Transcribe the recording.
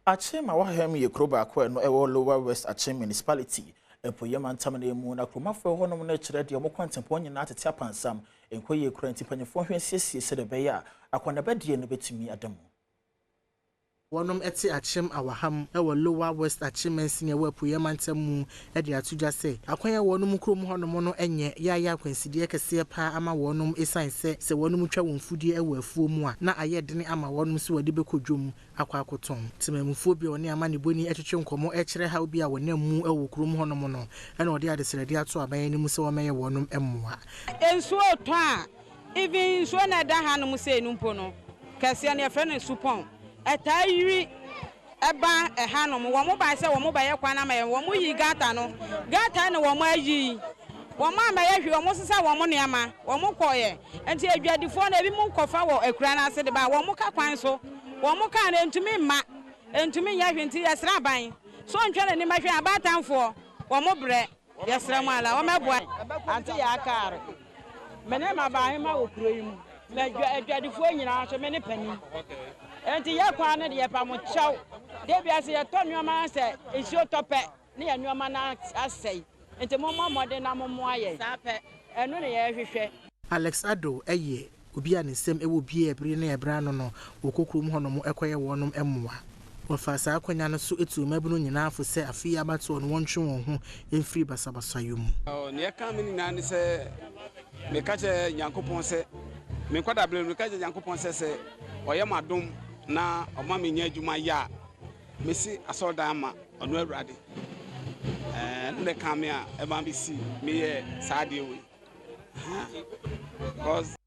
Akyem Awahem yɛ kuro baako a ɛno ɛwɔ Lower West Akyem Municipality, Apueeɛ Mantam no mu, na kuromafoɔ ɛwɔ hɔnom no kyerɛ deɛ wɔn kwantempɔn nyinaa tete apansam, nkɔ yie koraa, nti mpanyinfoɔ hwɛ nsiesie sɛdeɛ ɛbɛyɛ a akɔnabɛdeɛ no bɛtumi ada mu. Wɔnom te Akyem Awaham wɔ Lower West Akyem mansini a ɛwɔ Apueeɛ Mantam mu de ato dwa sɛ akwan a wɔnom kurom hɔnom no nyɛ yɛ ayɛ akwansideɛ kɛseɛ paa ama wɔnom esiane sɛ sɛ wɔnom twa wɔn mfudeɛ wɔ afuo mu a na ayɛ dene ama wɔnom sɛ wɔde bɛkɔ dwom akɔ akɔtɔn. Temanmufoɔ bi a wɔne amanebɔni twetwe nkɔmmɔ kyerɛ haw bi a wɔnam mu wɔ kurom hɔnom no na wɔde adesrɛdeɛ ato aban anim sɛ wɔmmɛyɛ wɔnom mmoa. Nsuo retɔ a, even nsuo no a ɛda hanom sei no mpo no, kɛseɛ no yɛfrɛ no supɔn. Ɛtaa yiri ba ɛhanom. Wɔn bae sɛ wɔn bɛyɛ kwan ama yɛn. Wɔn yii gutter no. Gutter na wɔn ayi yi. Wɔn ammɛyɛ hwee. Wɔn sesa wɔn nneɛma. Wɔn kɔeɛ. Nti adwadifoɔ no ebinom kɔfa wɔ akura no ase de ba. Wɔn ka kwan so. Wɔn kaa no ɛntumi mma. Ɛntumi nyɛ hwee. Nti yɛsrɛ aban sɛ ɔntwa n'ani mmɛhwɛ abaatanfoɔ. Wɔn brɛ. Yɛsrɛ mo ara, wɔmmɛboa yɛn. Ante Yaa Kaare, Me ne m'abaahema wɔ kuro yi mu, na adwadifoɔ nyinaa nso me ne panin. Enti yɛ kwan no deɛ yɛpa mo kyɛw. Da biara sɛ yɛtɔ nneɛma na sɛ nsuo tɔ pɛ ne yɛn nneɛma no asɛe. Enti mommɔ mmɔden na mommoa yɛn. Ɛno na yɛrehwehwɛ. Alex Addo yɛ obi a ne nsam wɔ bie bere ne ɛberɛ ano no wɔkɔ kurom hɔnom kɔyɛ wɔnom mmoa. Wɔfaa saa akwanya no so tuu mmabunu nyinaa fo sɛ afe yi abatoɔ no wɔntwe wɔn ho mfiri basabasayɔ mu. Nea ɛka me nyinaa ne sɛ meka kyerɛ Nyankopɔn sɛ, me nkwadaaberɛ mu, meka kyerɛ Nyankopɔn sɛ sɛ ɔyɛ m'adom na ɔma menya adwuma yɛ a, mɛsi asɔredan ama ɔno Awurade. Ɛno na ɛka me a ɛma mesi meyɛ saa adeɛ wei. Because.